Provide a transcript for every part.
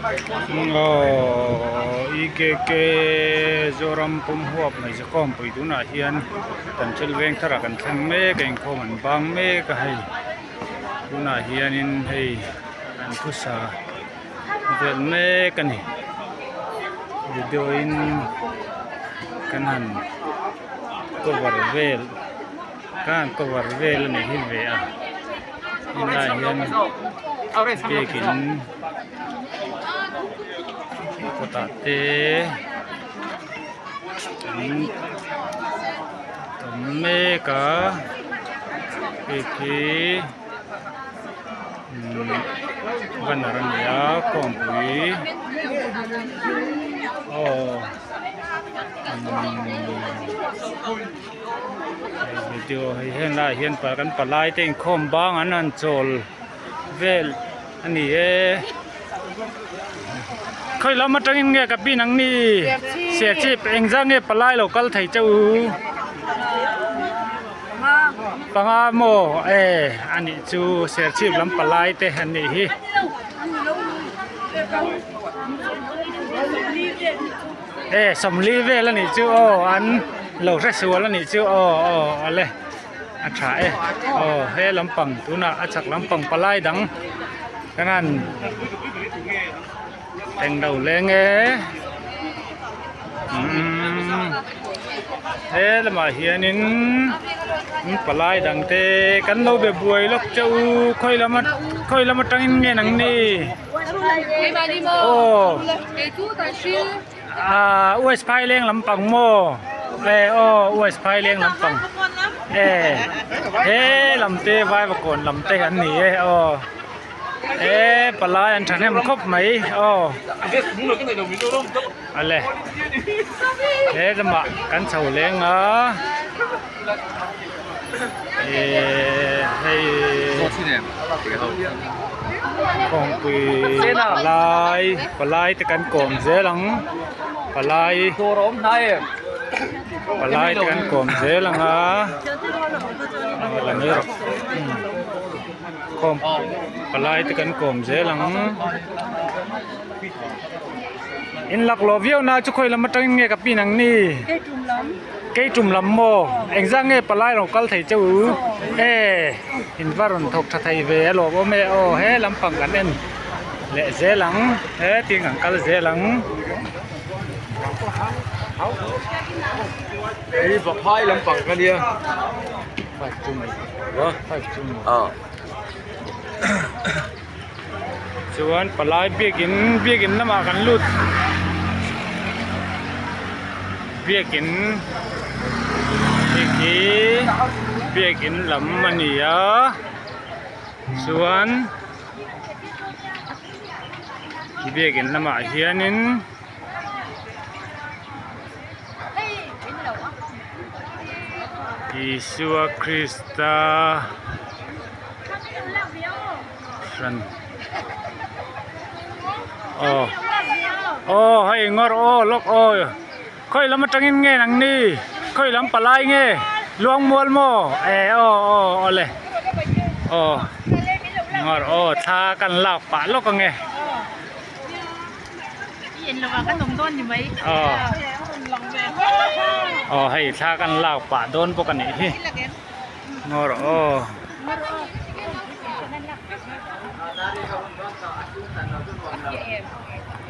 ໂອ້ ອີເກເກ ໂຈຣຳ ປຸມຮວບ ໃນສະຄອມ ປຸຍ ຕູນາຮຽນ ຕັນເຊິນແວງ ທະລາກັນແຂ່ງເມກ ແກ່ງໂຄມັນບາງເມກ ໃຫ້ ຕູນາຮຽນ ໃຫ້ ອັນ ພຸດສາ ເດີນເມກ ກັນນີ້ ວິດີໂອ ກັນຫັ້ນ ກໍວັນເວລ ການກໍວັນເວລ ນີ້ ເຫັນເວອະ ເຫັນໄດ້ ເຫັນ ເບກິນ ໂຄຕາເຕ ເມກາ ເອເຄ ອືມ ວັນອາຣັນຍາ ກອງປຸຍ ໂອ້ ອືມ ວິດີໂອ ໃຫ້ເຫັນຫຼາຍ ເຫັນປາກັນປາລາຍ ເຕັງຄອມບາງ ອັນນັ້ນໂຈລ ເວລ ອັນນີ້ເອ ເຄີຍລຳມາຕັງອິນເງກະປີນັງນີ້ ເສຍຊີບ ເອັງຈາເງປະລາຍໂລກັນໄທເຈົ້າ ປະງາໂມ ເອ ອັນນີ້ຈູເສຍຊີບລຳປະລາຍເຕ ອັນນີ້ຮີ ເອ ສົມລີເວລະນີ້ຈູ ໂອ ອັນ ໂລເຣສວລະນີ້ຈູ ໂອ ໂອ ອະເລ ອັດສາເອ ໂອ ເຮລຳປັງ ຕູນະ ອາຈັກລຳປັງປະລາຍດັງ ກະນັ້ນ ແຕ່ງເດົາແລງເອ ອືມ ເຮລະມາເຮຍນິນ ປະລາຍດັງເຕ ກັນໂລເບບວຍລັອກເຈົ້າ ຄ່ອຍລະມາ ຄ່ອຍລະມາຕັງອິນເງນັງນີ້ ໂອ ອາ ອວຍສະພາຍແລງລຳປັງໂມ ເອ ໂອ ອວຍສະພາຍແລງລຳປັງ ເອ ເອ ລຳເຕ ວາຍປະກອນລຳເຕ ອັນນີ້ ເອ ໂອ ເອ ປະລາຍອັນທັນແຮມຄົບໄໝ ໂອ ອັນແລ ເອ ຈະມາກັນເຊົາແລງ ອາ ເອ ໃຫ້ ຂອງປຸຍ ປະລາຍ ປະລາຍຕະກັນກອມເສລັງ ປະລາຍ ປະລາຍຕະກັນກອມເສລັງ ອາ ປະລາຍຕະກັນກອມເສລັງ ອິນລັກລໍວຽວນາ ຈຸຄ່ອຍລະມາຕັງເງກະປີນັງນີ້ ເກຍຈຸມລຳໂມ ເອັງຈາເງປະລາຍລອງກັນໄທເຈົ້າ ເອ ເຫັນວ່າຣອນທົກທະໄທເວໂລໂອເມໂອ ເຮລຳປັງກັນເອັນ ແລະເຊລັງ ເຮຕິງອັງກັນເຊລັງ ເຮບະພາຍລຳປັງກັນເດ ໄຟຈຸມ ເນາະ ໄຟຈຸມ ເອີ ຊວນປະລາຍເບຍກິນ ເບຍກິນນຳອາກັນລຸດ ເບຍກິນ ເບຍກິນ ເບຍກິນລຳມະນີຍາ ຊວນ ເບຍກິນນຳອາເຮຍນິນ ອີຊວາຄຣິສຕາ ສັນ ໂອ ໂອ ໃຫ້ງອຣໂອ ລັອກໂອ ຄ່ອຍລຳມາຕັງອິນເງນັງນີ້ ຄ່ອຍລຳປະລາຍເງ ລວງມວນໂມ ເອ ໂອ ໂອ ເອົາເລີຍ ໂອ ງອຣໂອ ທາກັນລາກປະລັອກເງ ເອີ ອໍ ໃຫ້ທາກັນລາກປະໂດນພວກກັນນີ້ ງອຣໂອ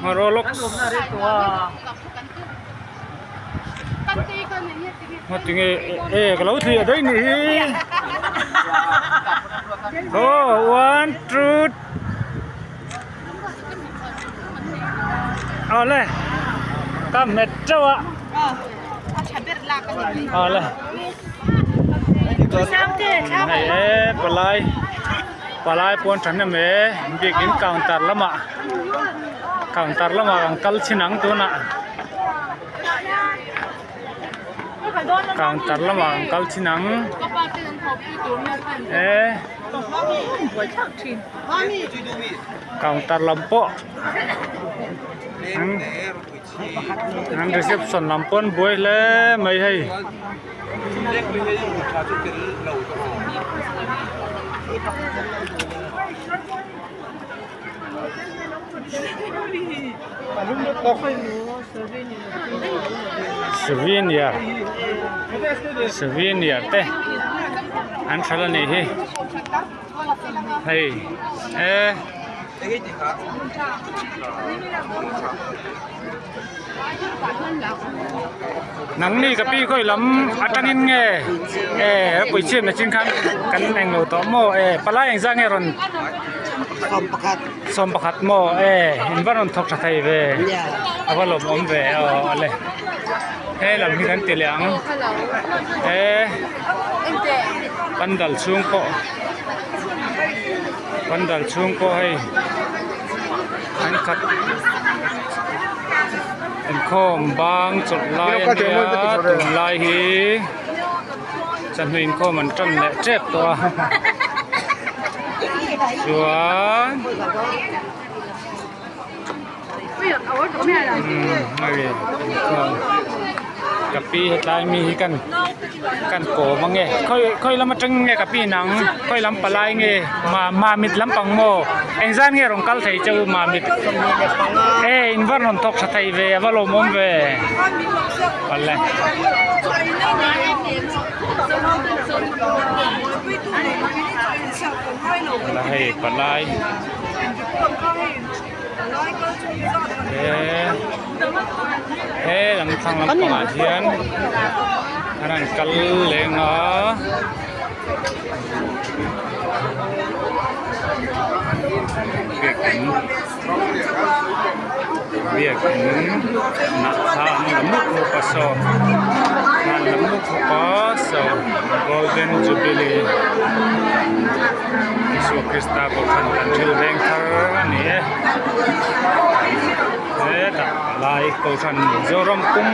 ງອຣໂອ ລັອກ ງອດຕິງເອ ເອ ກະລາວເທຍໄດ໋ນີ້ ໂອ ວັນ ທູ ເອົາເລີຍ ກຳເມັດເຈົ້າອະ ເອົາເລີຍ ໃຫ້ເອ ປະລາຍ ປະລາຍປອນສັນນະເມ ເບຍກິນກາງຕັດລະມະ ກາງຕັດລະມະ ກາງກັນຊິນັງໂຕນະ ກາງຕັດລະມະ ກາງກັນຊິນັງ ເອ ກາງຕັດລຳເປາະ ອັນ ອັນ reception ລຳເປິນບວຍແລະໄມໃຫ້ Souvenir. Souvenir te. An khala ni hi. Hei. Eh. Nang ni ka pi khoi lam a tanin nge. Eh, pui chim na chin khan kan eng lo to mo. Eh, palai eng za nge ron. Som pakhat. Som pakhat mo. Eh, in va ron thok sa thai ve. Ya. A va lom om ve. O, ale. He lam hi kan ti liang. He. Pandal chung pawh. Pandal chung pawh hei. An khat. Inkhawm bang chawlh lai a nia, tum lai hi. Chawlh inkhawm an tan leh chep tawh a. Chuan. Ka pi hetlai mi hi kan, kan ko mang nge. Khoi, khoi lam atang nge ka pi nang. Khoi lam palai nge. Ma, Mamit lampang mo. Engzan nge rong kal thei chau Mamit. E, in va ron thok sa thai ve, va lom om ve. Pale. Pale, palai. He, he, lam thlang lampang ah hian an han kal leng a. Biakin, biakin, na kha an lam muk muk a saw, an lam muk muk a saw, Golden Jubilee. Isu Krista kohhran kan thil veng thar a ni e. Heta lai kohhran Zoram kum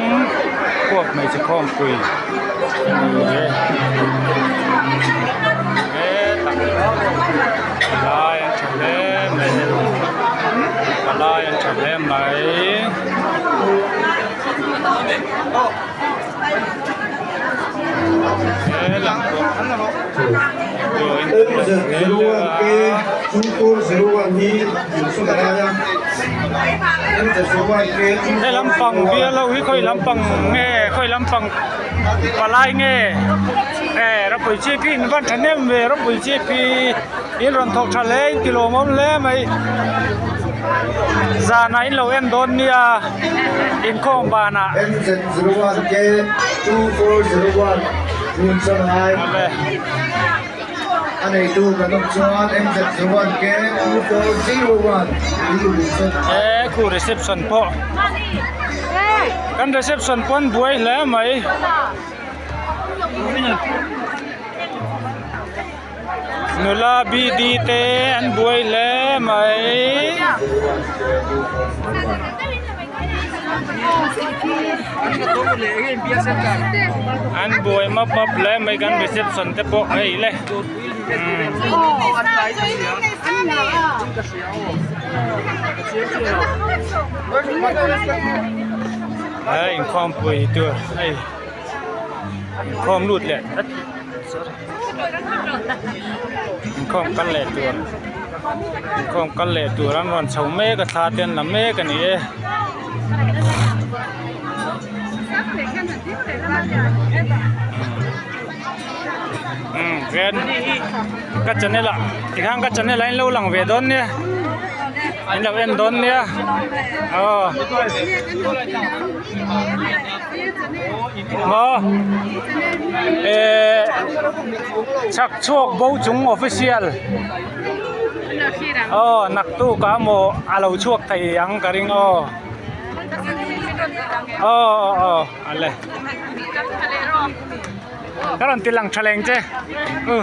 kuak mai chi khawmpui. Heta lai an tha hle mai. Lai an tha hle mai. M Z zero one K two four zero one hi in suk a lai a. M Z zero one K two four zero one. He lampang vial lo hi, khoi lampang nge, khoi lampang palai nge. E, rapui chi phi in van thanem ve, rapui chi phi. In rawn thawk ṭha hle, in ti lawm awm hle mai. Zana in lo en dawn nia, inkhawm banah. M Z zero one K two four zero one, Hmunchawlhai. A neitu kan awm chuan M Z zero one K two four zero one. E, khu reception pawh. Kan reception pawh an buai hle mai. Nula B D te an buai hle mai. An buai map map hle mai kan reception te pawh hei le. Hmm. Hei, inkhawmpui tur. Hei. Inkhawm lut leh. Inkhawm kal leh tur. Inkhawm kal leh tur an rawn chho mek a, thla te an la mek a ni e. Hmm, ven. Ka channel ah. Tikhang ka channel ah in lo lang ve dawn nia. In lo en dawn nia. Aw. Maw, e, Chhakchhuak Bochung Official. Aw, naktuk a maw a lo chhuak thei ang ka ring aw. Aw, aw, aw, a le. Ka rawn ti lang ṭha leng che. U.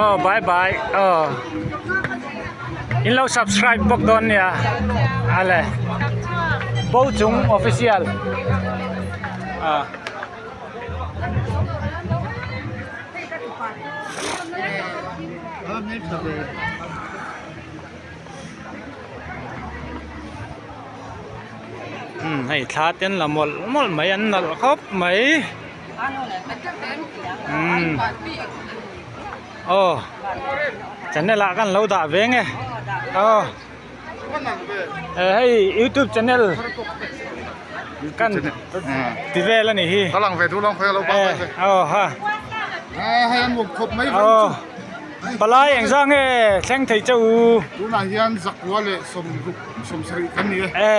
Aw, bye bye. Aw. In lo subscribe bawk dawn nia. A le. Bochung Official. A. Hmm, hei thla ten la mawlh mawlh mai, an nalh khawp mai. Hmm. Aw, channel ah kan lo dah ve nge. ອໍ ເອີ ໃຫ້ຢູທູບແຊນແນວກັນ ອ່າ ຕິເວລະນີ້ ກຳລັງເວດູລອງເວລາ ເອີ ເອົາຮະ ເອີ ໃຫ້ອັນວົງຄົບໄໝ ເອີ ປາລາຍແອງຊາງເອ ແຊງໄທເຈົ້າ ຕູນາຮຽນສັກຫົວເລ ສົມລຸກ ສົມສະລິກັນນີ້ ເອີ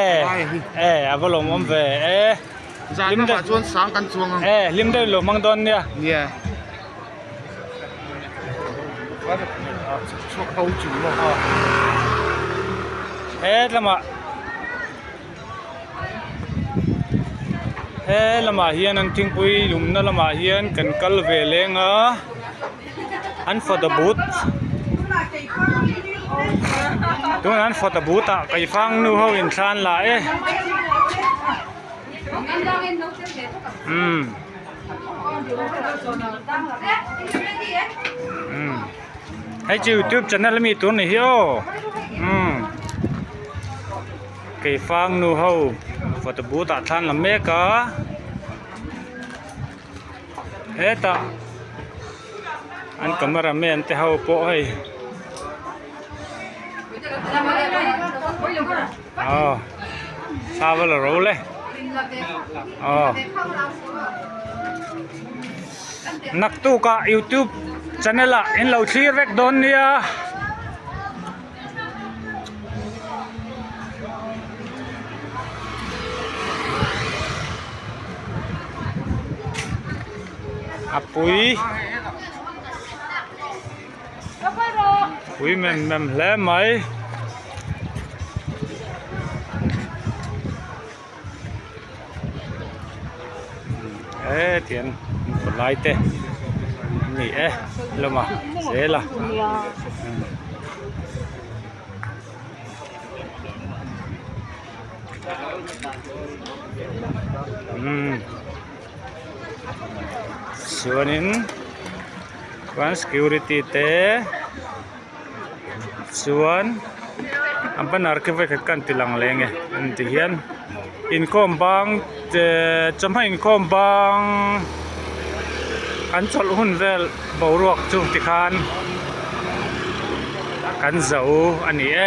ເອີ ອາວະລົມອຳເວ ເອີ ລິມໄດ້ ເອີ ລິມໄດ້ໂລມັງດອນເນຍ ເນຍ ເອີ ລະມາ ເອີ ລະມາຮຽນ ອັນທິງປຸຍ ລຸມນະລະມາຮຽນ ກັນກັນເວເລງອາ ອັນຟອດຕະບູດ ຕຸງອັນຟອດຕະບູດຕະ ໄກຟາງນູເຮົາເປັນຊານລາເອ ອືມ ອືມ ໃຫ້ຈື່ຢູທູບແຊນແນວລະມີຕູນນີ້ ໂອ ອືມ ໄກຟາງນູເຮົາ ຟອດຕະບູຕະ ທານລະເມກາ ເອຕະ ອັນກາເມຣາແມນແຕ່ເຮົາໂປະໃຫ້ ອໍ ຊາວະລະໂຣເລ ອໍ ນັກຕູກະຢູທູບແຊນແນວລະ ເຫັນເຮົາຊີເລັກດອນເນຍ ອາປຸຍ ປຸຍແມ່ນ ແມ່ນແຫຼມໄໝ ເອີ ທຽນ ມັນກະຫຼາຍແຕ່ ນີ້ເອ ລະມາເສລະ ອືມ ສ່ວນນີ້ ກວານສະກິວຣິຕີເຕ ສ່ວນ ອຳປະນາດ ເກັບໄວ້ກັນທີຫຼັງແລງເອ ອັນທີ່ຮຽນ ອິນຄອມບາງ ເອີ ຈຳໃຫ້ອິນຄອມບາງ ອັນຈອດຫຸ່ນແວລ ເບົາຣວກຈຸຕິຄານ ກັນເຊົາ ອັນນີ້ເອ